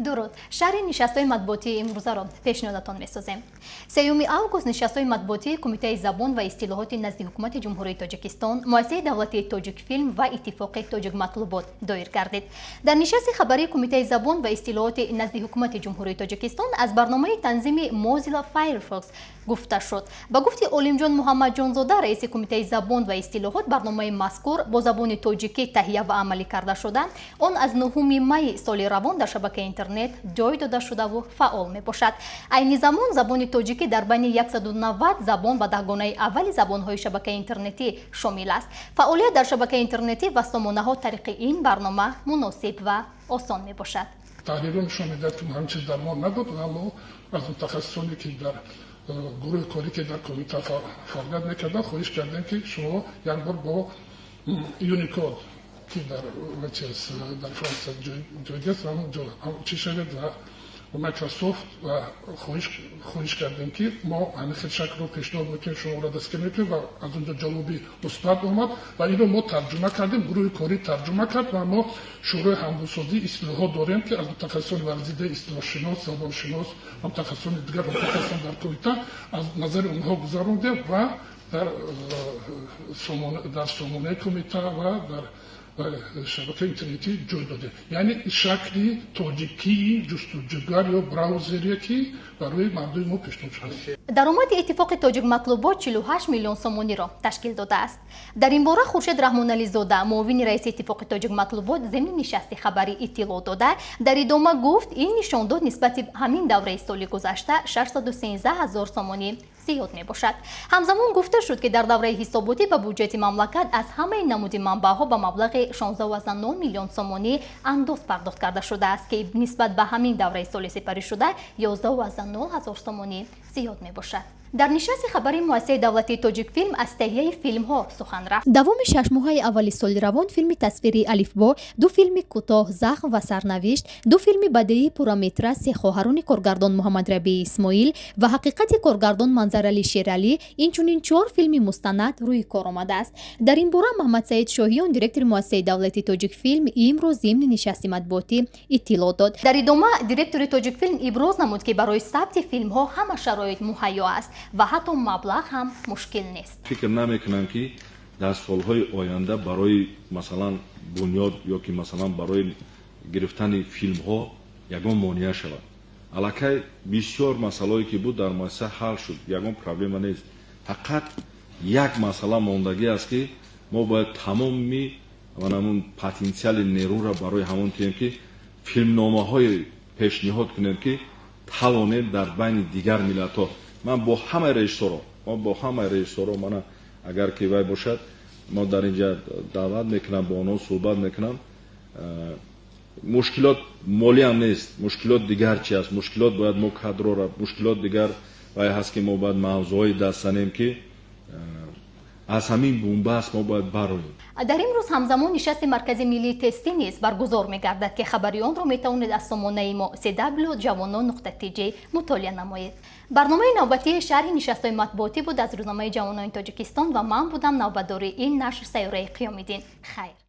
Дуруд! Шарҳи нишастҳои матбуотии имрӯзаро пешниҳодатон месозем. 3 август нишастҳои матбуотии Кумитаи забон ва истилоҳоти назди Ҳукумати Ҷумҳурии Тоҷикистон, Муассисаи давлатии «Тоҷикфилм» ва Иттифоқи Тоҷикматлубот доир гардид. Дар нишасти хабарии Кумитаи забон ва истилоҳоти назди Ҳукумати Ҷумҳурии Тоҷикистон аз барномаи танзими Mozilla Firefox гуфта шуд. Ба гуфти Олимҷон Муҳаммадҷонзода, раиси Кумитаи забон ва истилоҳот, барномаи мазкур бо забони тоҷикӣ таҳия ва амалӣ карда шуда, он аз 9 майи соли равон дар шабакаи интернет ҷой дода шудаву фаъол мебошад. Айни замон забони тоҷикӣ дар байни 190 забон ба даҳгонаи аввали забонҳои шабакаи интернетӣ шомил аст. Фаъолият дар шабакаи интернетӣ ва сомонаҳо тариқи ин барнома муносиб ва осон мебошад. Таҳлилҳо нишон медиҳад, ки ҳамин чиз дар мо набуд ва мо аз мутахассисоне, ки дар гурӯҳи корӣ, ки дар кумита фаъолият мекарданд, хоҳиш кардем, ки шумо як бор бо Unicode, ки дар дар Франса ҷойгир чӣ шавед ва Microsoft ва хоҳиш кардем, ки мо ҳамин хел шаклро пешниҳод мекунем, шуморо дастгир мекунем, ва аз онҷо ҷавоби мусбат омад ва инро мо тарҷума кардем, гурӯҳи корӣ тарҷума кард. Ва мо Шӯрои ҳамгунсозии истилоҳот дорем, ки аз мутахассисони варзидаи истилоҳшинос, забоншинос ва мутахассисони дигар мутахассисон дар кумита аз назари онҳо гузарондем ва дар сомонаи кумита ва дар шабакаи интернетӣ ҷой додем, яъне шакли тоҷикии ҷустуҷӯгар ё браузере, ки барои мардуми мо пешниҳод шудааст. Даромади Иттифоқи Тоҷикматлубот 48 миллион сомониро ташкил додааст. Дар ин бора Хуршед Раҳмонализода, муовини раиси Иттифоқи Тоҷикматлубот, зимни нишасти хабарӣ иттилоъ дода, дар идома гуфт, ин нишондод нисбати ҳамин давраи соли гузашта 613 ҳазор сомонӣ зиёд мебошад. Ҳамзамон гуфта шуд, ки дар давраи ҳисоботӣ ба буҷети мамлакат аз ҳамаи намуди манбаъҳо ба маблағи 16,0 миллион сомонӣ андоз пардохт карда шудааст, ки нисбат ба ҳамин давраи соли сипаришуда 11,0 ҳазор сомонӣ зиёд мебошад. Дар нишасти хабарии Муассисаи давлатии «Тоҷикфилм» аз таҳияи филмҳо сухан рафт. Давоми 6 моҳаи аввали соли равон филми тасвирии «Алифбо», ду филми кӯтоҳ «Захм» ва «Сарнавишт», ду филми бадеии пурраметра «Се хоҳарони» коргардон Муҳаммадрабии Исмоил ва «Ҳақиқати» коргардон Манзаралӣ Шералӣ, инчунин чор филми мустанад рӯи кор омадааст. Дар ин бора Маҳаммадсаид Шоҳиён, директори Муассисаи давлатии «Тоҷикфилм», имрӯз зимни нишасти матбуотӣ иттилоъ дод. Дар идома директори «Тоҷикфилм» иброз намуд, ки барои сабти филмҳо ҳама шароит муҳайё аст ва ҳатто маблағ ҳам мушкил нест. Фикр намекунам, ки дар солҳои оянда барои, масалан, бунёд ё ки, масалан, барои гирифтани филмҳо ягон монеа шавад. Аллакай бисёр масъалое, ки буд, дар муассиса ҳал шуд, ягон проблема нест. Фақат як масъала мондагӣ аст, ки мо бояд тамоми ҳамон потенсиали нерӯро барои ҳамон тием, ки филмномаҳое пешниҳод кунем, ки тавонем дар байни дигар миллатҳо. Ман бо ҳамаи режиссёро, мо бо ҳамаи режиссёро, мана, агар ки вай бошад, мо дар инҷа даъват мекунам, бо онҳо суҳбат мекунам. Мушкилот молиам нест, мушкилот дигар чи аст? Мушкилот бояд мо кадрора, мушкилот дигар вай ҳаст, ки мо бояд мавзӯъҳои даст занем, ки аз ҳамин бунбаст мо бояд бароем. Дар ин рӯз ҳамзамон нишасти Маркази миллии тестӣ низ баргузор мегардад, ки хабари онро метавонед аз сомонаи мо cw ҷавонон.tj мутолиа намоед. Барномаи навбатии шарҳи нишастҳои матбуотӣ буд аз рӯзномаи «Ҷавонони Тоҷикистон» ва ман будам, навбатдори ин нашр Сайёраи Қиёмиддин. Хайр.